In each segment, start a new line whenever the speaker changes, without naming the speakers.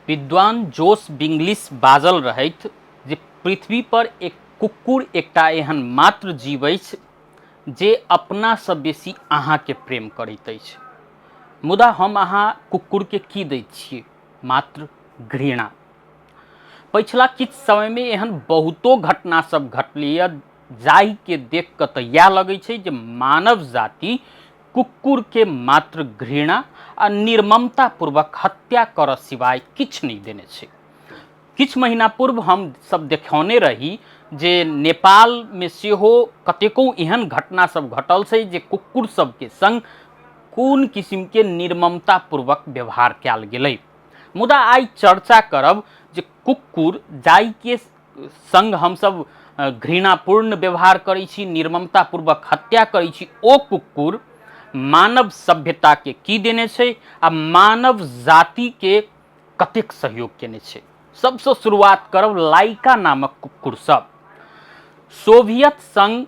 विद्वान जोस बिंग्लिस बाजल रहथि जे पृथ्वी पर एक कुकुर एकटा एहन मात्र जीव अछि जे अपनासँ बेसी अहाँके प्रेम करैत अछि। मुदा हम अहाँ कुकुरके की दैत छियै? मात्र घृणा। पछिला किछु समयमे एहन बहुतो घटना सब घटलैए जाहिके देख कऽ तऽ इएह लगै छै जे मानव जाति कुकुरके मात्र घृणा आ निर्ममतापूर्वक हत्या करऽ सिवाय किछु नहि देने छै। किछु महीना पूर्व हम सब देखौने रही जे नेपालमे सेहो कतेको एहन घटना सब घटल छै जे कुकुर सबके संग कोन किसिमके निर्ममतापूर्वक व्यवहार कयल गेलै। मुदा आइ चर्चा करब जे कुकुर जाहिके संग हमसब घृणापूर्ण व्यवहार करै छी, निर्ममतापूर्वक हत्या करै छी, ओ कुकुर मानव सभ्यताके की देने छै आ मानव जातिके कतेक सहयोग केने छै। सबसँ शुरुआत करब लाइका नामक कुकुरसँ। सोवियत संघ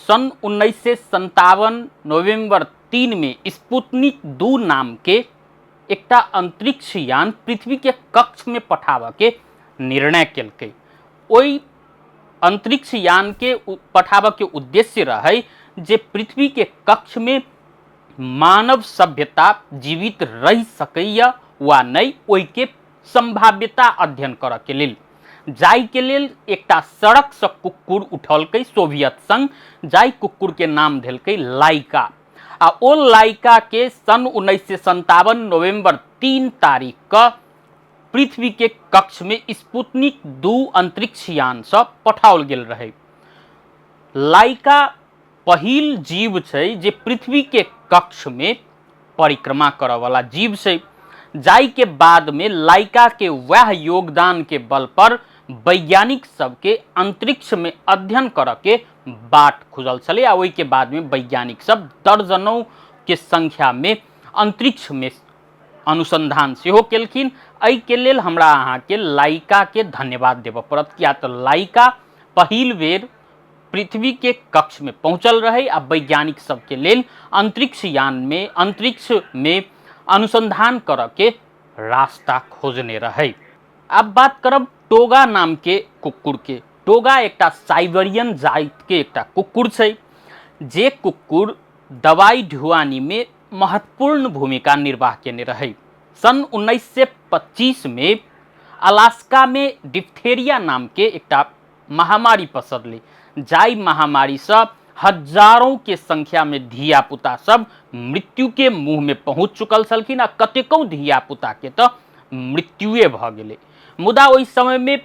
सन् 1957 नवम्बर 3 मे स्पुतनिक 2 नामके एकटा अंतरिक्ष यान पृथ्वी के कक्ष में पठाबऽ के निर्णय केलकै। ओहि अंतरिक्ष यान के पठाबऽ के उद्देश्य रहै जे पृथ्वी के कक्ष में मानव सभ्यता जीवित रहि सकैया वा नहि, ओहिके संभाव्यता अध्ययन करऽ के लेल। जाहि के लेल एकटा सड़क से कुकुर उठलकै सोवियत संघ, जाहि कुकुर के नाम धेलकै लाइका। आ ओ लाइका के सन् 1957 नवम्बर 3 तारीख क पृथ्वी के कक्ष में स्पुतनिक 2 अंतरिक्ष यान से पठाओल गेल रहे। लाइका पहिल जीव छै जे पृथ्वी के कक्ष में परिक्रमा करऽ वाला जीव छै, जाहि के बाद में लाइका के वएह योगदान के बल पर वैज्ञानिक सबके अंतरिक्ष में अध्ययन करऽ के बाट खुजल छलै आ ओहिके बाद में वैज्ञानिक सब दर्जनों के संख्या में अंतरिक्ष में अनुसंधान सेहो केलखिन। एहिके लेल हमरा अहाँके लाइका के धन्यवाद देबऽ पड़त, किया तऽ लाइका पहिल बेर पृथ्वी के कक्ष में पहुंचल रहे आ वैज्ञानिक सबके लेल अंतरिक्ष यान में अंतरिक्ष में अनुसंधान करऽ के रास्ता खोजने रहे। अब बात करब टोगा नाम के कुकुर के। टोगा एकटा साइबेरियन जाति के एकटा कुकुर छै जे कुकुर दवाई ढुआनी में महत्वपूर्ण भूमिका निर्वाह केने रहे। सन् 1925 में अलास्का में डिप्थेरिया नाम के एकटा महामारी पसरलै, जाहि महामारीसँ हजारों के संख्या में धिया पुता सब मृत्यु के मुँह में पहुँच चुकल छलखिन आ कतेको धिया पुता के तऽ मृत्युए भऽ गेलै। मुदा ओहि समय में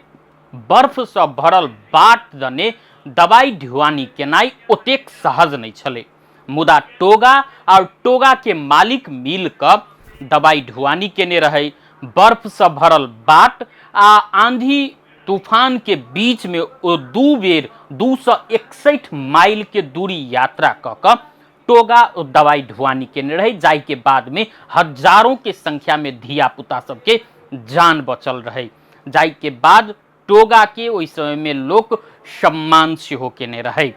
बर्फसँ भरल बाट दने दवाई ढुआनी केनाइ ओतेक सहज नहि छलै, मुदा टोगा और टोगा के मालिक मिल कऽ दवाई ढुआनी केने रहै। बर्फसँ भरल बाट आ आंधी तूफान के बीच में ओ 2 बेर 261 माइल के दूरी यात्रा कऽ कऽ टोगा ओ दवाई ढुआनी केने रहै, जाहि के बाद में हजारों के संख्या में धिया पुता सबके जान बचल रहै, जाहि के बाद टोगा के ओहि समय में लोक सम्मान सेहो केने रहै।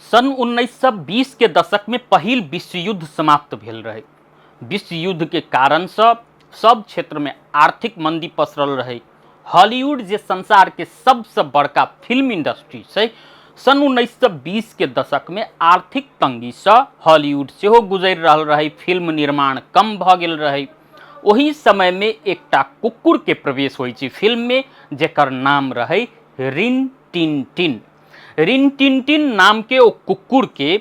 सन् 1920 के दशक में पहिल विश्व युद्ध समाप्त भेल रहै। विश्व युद्ध के कारणसँ सब क्षेत्र में आर्थिक मंदी पसरल रहै। हॉलीवुड जे संसार के सबसँ बड़का फिल्म इंडस्ट्री छै, सन् 1920 के दशक में आर्थिक तंगीसँ हॉलीवुड सेहो गुजरि रहल रहै, फिल्म निर्माण कम भऽ गेल रहै। ओही समय में एकटा कुकुर के प्रवेश होइ छै फिल्म में, जेकर नाम रहै रिन टिन टिन। रिन टिन टिन नाम के ओ कुकुर के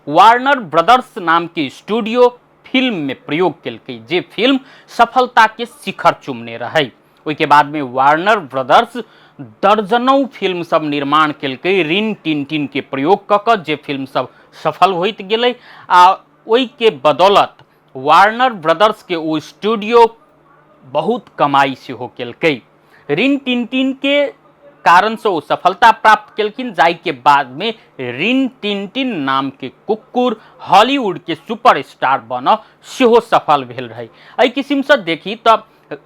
वार्नर ब्रदर्स नाम के स्टूडियो फिल्म में प्रयोग केलकै, जे फिल्म सफलता के शिखर चुमने रहै। ओहिके बाद में वार्नर ब्रदर्स दर्जनों फिल्म सब निर्माण केलकै रिन टिन टिन के प्रयोग कऽ कऽ, जे फिल्म सब सफल होइत गेलै आ ओहिके बदौलत वार्नर ब्रदर्स के ओ स्टूडियो बहुत कमाई सेहो केलकै। रिन टिन टिन के कारणसँ ओ सफलता प्राप्त केलखिन, जाहिके बादमे रिन टिन टिन नामके कुकुर हॉलीवुडके सुपरस्टार बनऽ सेहो सफल भेल रहै। एहि किसिमसँ देखी तऽ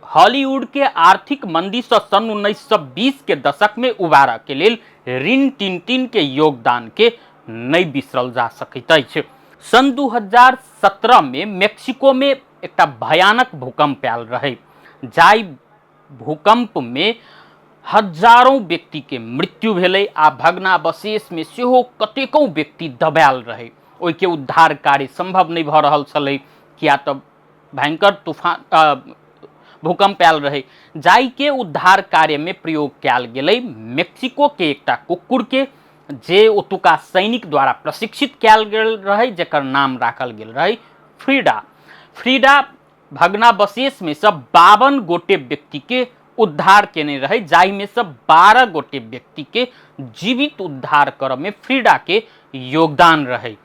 हॉलीवुडके आर्थिक मंदीसँ सन् 1920 के दशकमे उबारऽके लेल रिन टिन टिन के योगदानके नहि बिसरल जा सकैत अछि। सन् 2017 में मेक्सिको में एकटा भयानक भूकंप आयल रहै, जाहि भूकम्पमे हजारों व्यक्तिके मृत्यु भेलै आ भग्नावशेषमे सेहो कतेको व्यक्ति दबायल रहै। ओहिके उद्धार कार्य सम्भव नहि भऽ रहल छलै, किया तऽ भयंकर तूफान भूकम्प आयल रहै, जाहिके उद्धार कार्यमे प्रयोग कयल गेलै मेक्सिकोके एकटा कुकुरके, जे ओतुका सैनिक द्वारा प्रशिक्षित कयल गेल रहै, जकर नाम राखल गेल रहै फ्रीडा। फ्रीडा भग्नावशेषमे सँ 52 गोटे व्यक्तिके उद्धार केने रहै, जाहिमे सँ 12 गोटे व्यक्तिके जीवित उद्धार करऽमे फ्रीडाके योगदान रहै।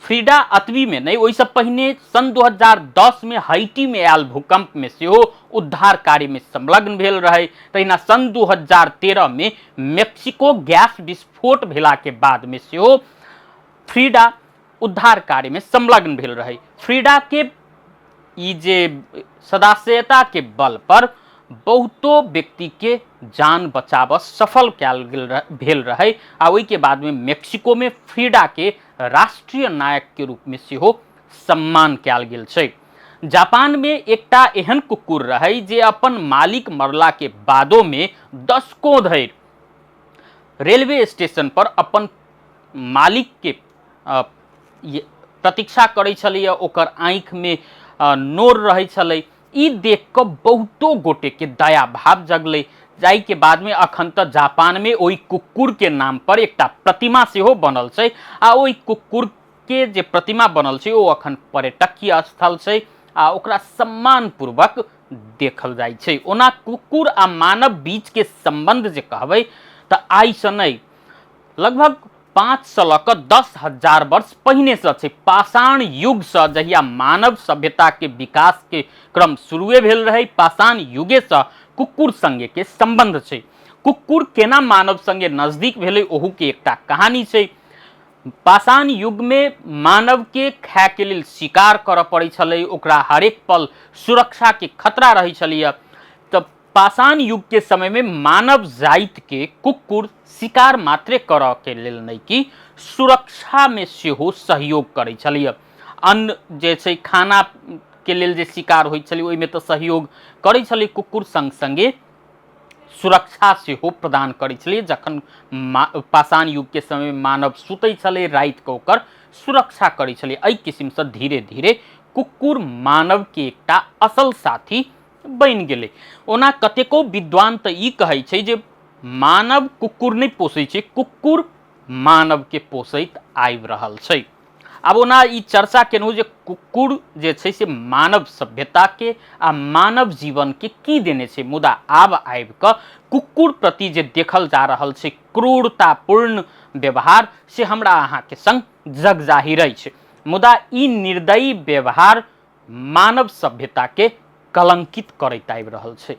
फ्रीडा अतबीमे नहि, ओहिसँ पहिने सन् 2010 मे हैटीमे आयल भूकम्पमे सेहो उद्धार कार्यमे संलग्न भेल रहै। तहिना सन् 2013 मे मेक्सिको गैस विस्फोट भेलाके बादमे सेहो फ्रीडा उद्धार कार्यमे संलग्न भेल रहै। फ्रीडाके ई जे सदाशयताके बल पर बहुतो व्यक्तिके जान बचाबऽ सफल कयल गेल भेल रहै आ ओहिके बादमे मेक्सिकोमे फ्रीडाके राष्ट्रीय नायकके रूपमे सेहो सम्मान कयल गेल छै। जापानमे एकटा एहन कुकुर रहै जे अपन मालिक मरलाके बादोमे दशकों धरि रेलवे स्टेशन पर अपन मालिकके प्रतीक्षा करै छलैए, ओकर आँखिमे नोर रहै छलै। ई देख कऽ बहुतो गोटेके दया भाव जगलै, जाहिके बादमे अखन तऽ जापानमे ओहि कुकुरके नाम पर एकटा प्रतिमा सेहो बनल छै आ ओहि कुकुरके जे प्रतिमा बनल छै ओ अखन पर्यटकीय स्थल छै आ ओकरा सम्मानपूर्वक देखल जाइ छै। ओना कुकुर आ मानव बीचके सम्बन्ध जे कहबै तऽ आइसँ नहि, लगभग 5सँ लऽ कऽ 10,000 वर्ष पहिनेसँ छै। पाषाण युगसँ, जहिया मानव सभ्यताके विकासके क्रम शुरुए भेल रहै, पाषाण युगेसँ कुकुर सङ्गेके सम्बन्ध छै। कुकुर केना मानव सङ्गे नजदीक भेलै ओहूके एकटा कहानी छै। पाषाण युगमे मानवके खायके लेल शिकार करऽ पड़ै छलै, ओकरा हरेक पल सुरक्षाके खतरा रहै छलैए। तऽ पाषाण युगके समयमे मानव जातिके कुकुर शिकार मात्रे करऽके लेल नहि कि सुरक्षामे सेहो सहयोग करै छलैए। अन्न जे छै खानाके लेल जे शिकार होइ छलै ओहिमे तऽ सहयोग करै छलै कुकुर, सङ्ग सङ्गे सुरक्षा सेहो प्रदान करै छलै। जखन पाषाण युगके समयमे मानव सुतै छलै रातिके ओकर सुरक्षा करै छलै। एहि किसिमसँ धीरे धीरे कुकुर मानवके एकटा असल साथी बनि गेलै। ओना कतेको विद्वान तऽ ई कहै छै जे मानव कुकुर नहि पोसै छै, कुकुर मानवके पोसैत आबि रहल छै। आब ओना ई चर्चा केलहुँ जे कुकुर जे छै से मानव सभ्यताके आ मानव जीवनके की देने छै, मुदा आब आबि कऽ कुकुर प्रति जे देखल जा रहल छै क्रूरतापूर्ण व्यवहार से हमरा अहाँके संग जग जाहिर अछि। मुदा ई निर्दयी व्यवहार मानव सभ्यताके कलंकित करैत आबि रहल छै।